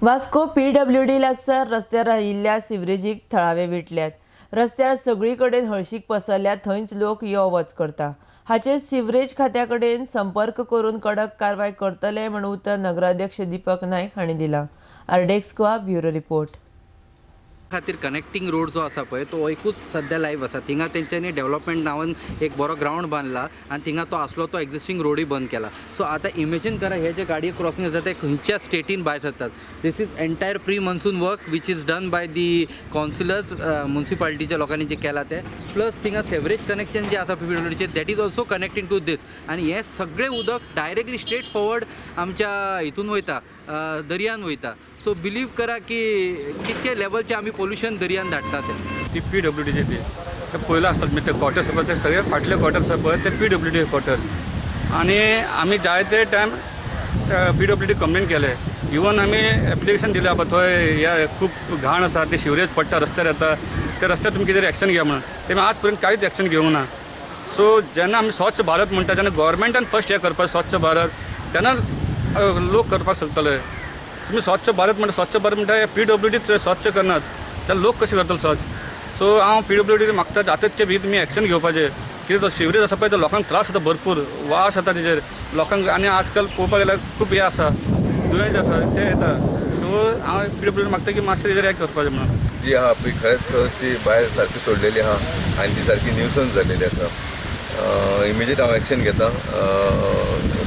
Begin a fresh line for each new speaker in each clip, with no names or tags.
Vasco PWD लागसार रस्त्यार आयिल्ल्या सिवरेजीक थळावे विटल्यात. रस्त्यार सगळी कडेन हळशीक पसरल्या, थंयच लोक यो वच करता. हाचेर सिवरेज खात्या कडेन संपर्क करून कडक कारवाय करतले म्हूण उतर नगराध्यक्ष दीपक नायक हांणी दिला. आरडेक्स गोवा, ब्युरो रिपोर्ट.
खातीर कनेक्टींग रोड जो आसा पळय, तो एकूच सद्या लायव्ह आसा. थिंगा तेंच्यांनी डेव्हलपमेंट नांवान एक बरो ग्रावंड बांदला आनी थिंगा तो आसलो तो एक्झिस्टींग रोडूय बंद केला. सो आतां इमेजीन करा, हे जे गाडये क्रॉसिंग आसा ते खंयच्या स्टेटीन भायर सरतात. This is entire pre monsoon work which is done by the councillors, मुन्सिपालिटीच्या लोकांनी जे केलां तें. प्लस थिंगा सेवरेज कनेक्शन जे आसा पीडब्ल्यूडीचें, that is also connecting to this. आनी हें सगळें उदक डायरेक्टली स्ट्रेट फॉरवर्ड आमच्या हितून वयता, दर्यान वयता. सो बिलीव करा की कितके लेवलचे आमी पोल्युशन दर्यान धाडटा ते.
ती पीडब्ल्यूडीची ती ते पयलं आसतात म्हणजे ते क्वॉर्टर्स पळय, ते सगळे फाटले क्वॉर्टर्स पळय, ते पीडब्ल्यूडी क्वॉर्टर्स. आनी आमी जायते टायम पीडब्ल्यूडी कंप्लेन केले. इवन आमी एप्लिकेशन दिलें, बाबा थंय हे खूब घाण आसा, ते सिवरेज पडटा, रस्त्यार येता, ते रस्त्यार तुमी कितें एक्शन घ्या म्हणून. तेमी आज पर्यंत कांयच एक्शन घेवंक ना. सो जेन्ना आमी स्वच्छ भारत म्हणटा तेन्ना गोवोरमेंटान फर्स्ट हें करपाक स्वच्छ भारत, तेन्ना लोक करपाक शकतले. तुमी स्वच्छ भारत म्हणटा, स्वच्छ भारत म्हणटा, पीडब्ल्यूडी स्वच्छ करनात जाल्यार लोक कशें करतले स्वच्छ? सो हांव पीडब्ल्यूडी मागता, जाता तितके बेगीन तुमी एक्शन घेवपाचें. कितें तो सिवरेज आसा पळय, तो लोकांक त्रास जाता, भरपूर वास येता तेजेर लोकांक. आनी आजकाल पळोवपाक गेल्यार खूब हें आसा, दुयेंस आसा ते येता. सो हांव पीडब्ल्यूडी मागता की मातशें तेजेर हें करपाचें म्हणून.
जी आहा पळय, खरेंच खरंच ती भायर सारकी सोडलेली आहा आनी ती सारकी न्युसन्स जाल्लेली आसा. इमिजिएट हांव एक्शन घेता.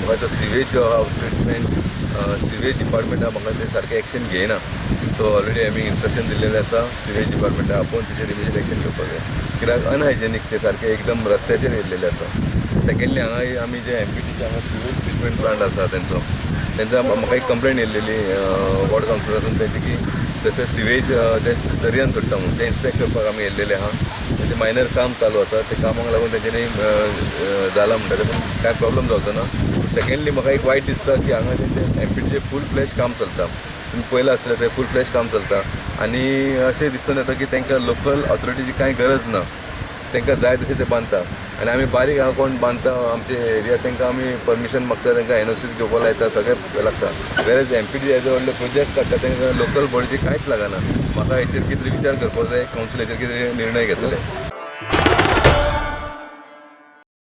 म्हाका सिवेज जो आहा ट्रिटमेंट, सिवेज डिपार्टमेंट आहा, म्हाका ते सारकें एक्शन घेयना. सो ऑलरेडी आमी इन्स्ट्रक्शन दिल्लेलें आसा सिवेज डिपार्टमेंटा आपोवन तेजेर इमिजिएट एक्शन घेवपाक जाय, कित्याक अनहायजेनीक ते सारकें एकदम रस्त्याचेर येयल्लेलें आसा. सेकंडली, हांगा आमी जे एमपीटीचे हांगा सिवेज ट्रिटमेंट प्लांट आसा तेंचो तेंचा म्हाका एक कंप्लेन येयल्लेली वॉर्ड कावन्सिलरासून तेंची की तशें सिवेज ते दर्यान सोडटा म्हणून. तें इन्स्पेक्ट करपाक आमी येयल्लेले आहा. तेजें मायनर काम चालू आसा, ते कामाक लागून तेंच्यांनी जालां म्हणटा तें, पूण कांय प्रॉब्लम जावचो ना. सेकंडली, म्हाका एक वायट दिसता की हांगा तेंचे एमपीटीचे फूल फ्लॅश काम चलता. तुमी पळयलां आसतलें, थंय फूल फ्लॅश काम चलता आनी अशें दिसून येता की तांकां लोकल ऑथॉरिटीची कांय गरज ना. तांकां जाय तशें ते बांदता आनी आमी बारीक हांगा कोण बांदता आमचे एरिया, तांकां आमी परमिशन मागता, तांकां एनओसीस घेवपाक लायता, सगळें लागता. वेरएज एमपीटी एज व्हडले प्रोजेक्ट काडटा, तांकां लोकल बॉडीची कांयच लागना. म्हाका हेचेर कितें तरी विचार करपाक जाय. कावन्सिल हेचेर कितें निर्णय घेतले.